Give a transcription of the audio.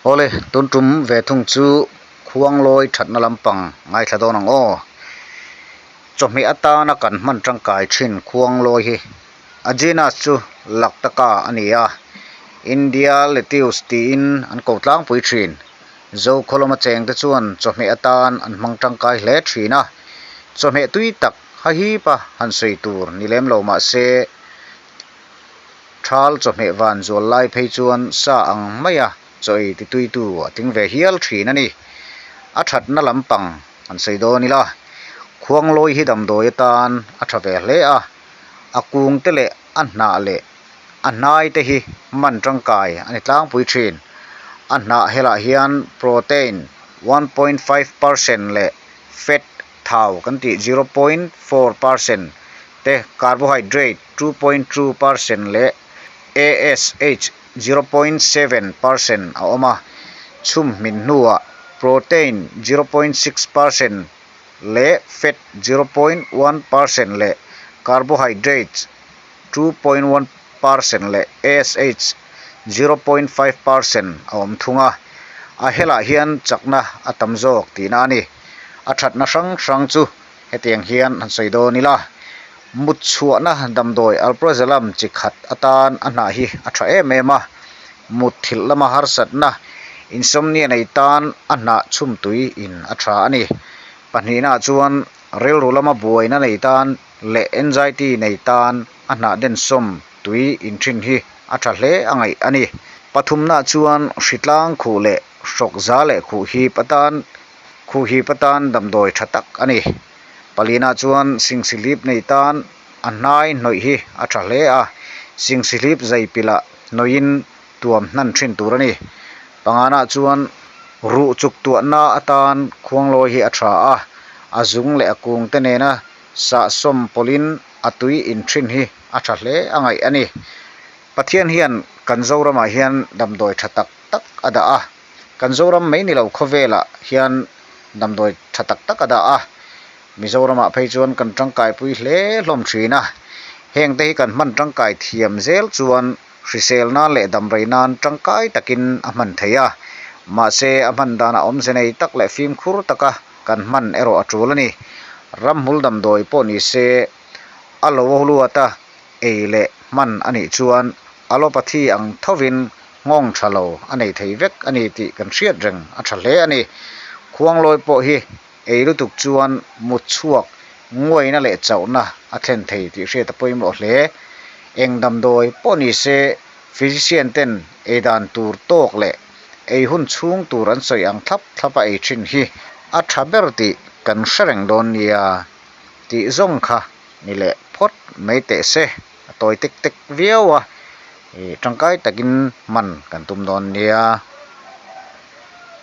Awle, tun tum ve thung chu Khuanglawi thatna lampang ngaithla dawn ang aw. Chawhmeh atana kan hman tangkai thin Khuanglawi hi a genus chu Lactaca a ni a, India lettuce tiin an ko tlangpui thin. Zokhaw lama chengte chuan chawhmeh atan an hmang tangkai hle thin a, chawhmeh tui tak hahipa han sawi tur ni lem lo mah se, Thal chawhmeh van zual lai phei chuan sa ang maia chaw ei tituitu a tling ve hial thin a ni. A thatna lampang an sawi dawn ila, Khuanglawi hi damdawi atan a tha ve hle a, a kung te leh a hnah leh a hnai te hi hman tangkai a ni tlangpui thin. A hnah helah hian protein 1.5% leh fat thau kan tih 0.4% te, carbohydrate 2.2% leh ASH 0.7% a awm a, chhum hmin hnuah protein 0.6% leh fat 0.1% leh carbohydrates 2.1% leh ASH 0.5% a awm thung a, a helah hian chakna a tam zawk tihna a ni. A thatna hrang hrang chu hetiang hian han sawi dawn ila, mut chhuahna damdawi alprazolam chi khat atan a hnah hi a tha em em a, mut thilh lama harsatna insomnia nei tan a hnah chhum tui in a tha a ni. Pahnihnaah chuan rilru lama buaina nei tan leh anxiety nei tan a hnah densawm tui in thin hi a tha hle a ngaih a ni. Pathumnaah chuan hritlang khuh leh hrawk za leh khuh hip atan Khuh hip atan damdawi tha tak a ni. Palina chuan singsihlip nei tan a hnai hnawih hi a tha hle a, singsihlip zai pilah hnawihin tuam hnan thin tur a ni. Pangana chuan ruh chuk tuahna atan khuanglawi hi a tha a, a zung leh a kung te nena sahsawm pawlhin a tui in thin hi a tha hle a ngaih a ni. Pathian hian kan Zoramah hian damdawi tha tak tak a dah a. Kan Zoram mai ni lo khawvelah hian damdawi tha tak tak a dah a, Mizoramah phei chuan kan tangkaipui hle hlawm thin a, heng te hi kan hman tangkai thiam zel chuan hrisel nan leh damrei nan tangkai takin a hman thei a, mahse a hman danah awmze nei tak leh fimkhur taka kan hman erawh a tul a ni. Ramhmul damdawi pawh ni se a lo luat a, ei leh hman a nih chuan allopathy ang thovin nghawng tha lo a nei thei vek a ni tih kan hriat reng a tha hle a ni. Khuanglawi pawh hi ei lutuk chuan mut chhuak nguaina leh chauhna a thlen thei tih hriat a pawimawh hle. Eng damdawi pawh ni se physician ten ei dan tur tawk leh ei hun chhung tur an sawi ang thlap thlap a ei thin hi a tha ber tih kan hre reng dawn nia tih zawng kha ni leh phawt mai teh se a tawi tek tek viau a ih tangkai takin hman kan tum dawn nia.